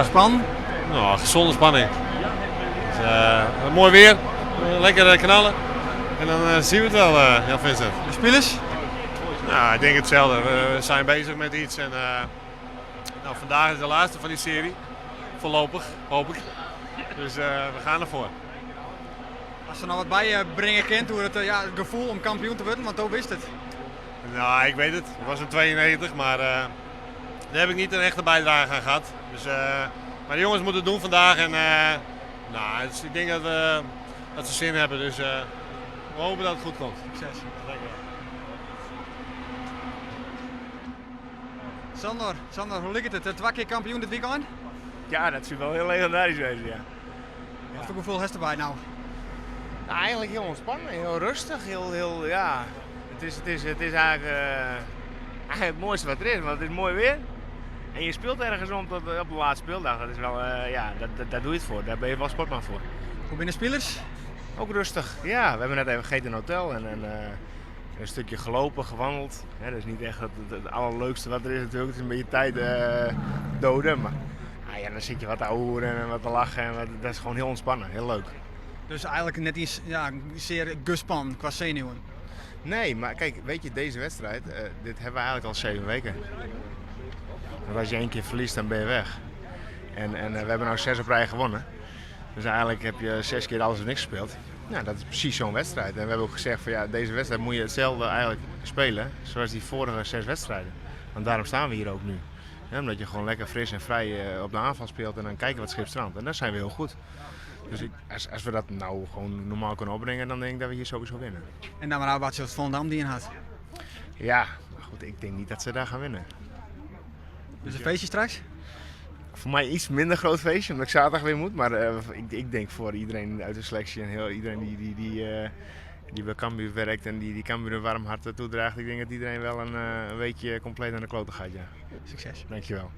Spannen? No, gezonde spanning. Dus, moai weer, lekker knallen. En dan zien we het wel, Jan Vincent. De spilers? Nou, ik denk hetzelfde. We zijn bezig met iets en nou, vandaag is de laatste van die serie. Voorlopig, hoop ik. Dus we gaan ervoor. As der noch wat by bringe kinst oer it, ja, it gefoel om kampioen te wurden, want do witst it. Nou, ik weet het. Het was in 92, maar daar heb ik niet een echte bijdrage aan gehad. Dus, maar de jongens moeten het doen vandaag en nou, ik denk dat ze zin hebben. Dus we hopen dat het goed komt. Succes. Dankjewel. Sander, Sander, hoe liket it? Twa kear kampioen dit wykein? Ja, dat soe wol hiel legindarysk wêze, ja. Wat foar gefoel hast derby no? Nou, eigenlijk hiel ûntspannen, hiel rêstich, hiel, hiel, ja. It is eigenlijk it moaiste wat der is, want it is moai weer. En je spilet ergens om tot op de lêste spyldag. Dat is wol, ja, dêr dogge je it foar. Dêr binne je wol sportman foar. Hoe binne de spilers? Ook rustig, ja. We hebben net even gegeten in een hotel en een stukje gelopen, gewandeld. Ja, dat is niet echt het allerleukste wat er is natuurlijk. Het is een beetje tijd doden. Maar ja, dan zit je wat te ouwehoeren en wat te lachen. En wat, dat is gewoon heel ontspannen, heel leuk. Dus eigenlijk net iets, ja, zeer gespannen qua zenuwen. Nee, maar kijk, weet je, deze wedstrijd, dit hebben we eigenlijk al 7 weken. Want als je 1 keer verliest, dan ben je weg. En we hebben nou 6 op rij gewonnen. Dus eigenlijk heb je 6 keer alles of niks gespeeld. Nou, dat is precies zo'n wedstrijd. En we hebben ook gezegd van ja, deze wedstrijd moet je hetzelfde eigenlijk spelen zoals die vorige 6 wedstrijden. Want daarom staan we hier ook nu. Ja, omdat je gewoon lekker fris en vrij op de aanval speelt en dan kijken wat schip strandt. En daar zijn we heel goed. Dus als we dat nou gewoon normaal kunnen opbrengen, dan denk ik dat we hier sowieso winnen. En dan maar wat je het Volendam die in had. Ja, maar goed, ik denk niet dat ze daar gaan winnen. Dus een feestje straks? Voor mij iets minder groot feestje, omdat ik zaterdag weer moet. Maar ik denk voor iedereen uit de selectie en heel iedereen die bij Cambuur werkt en die Cambuur een warm hart toedraagt. Ik denk dat iedereen wel een weekje compleet aan de klote gaat, ja. Succes. Dankjewel.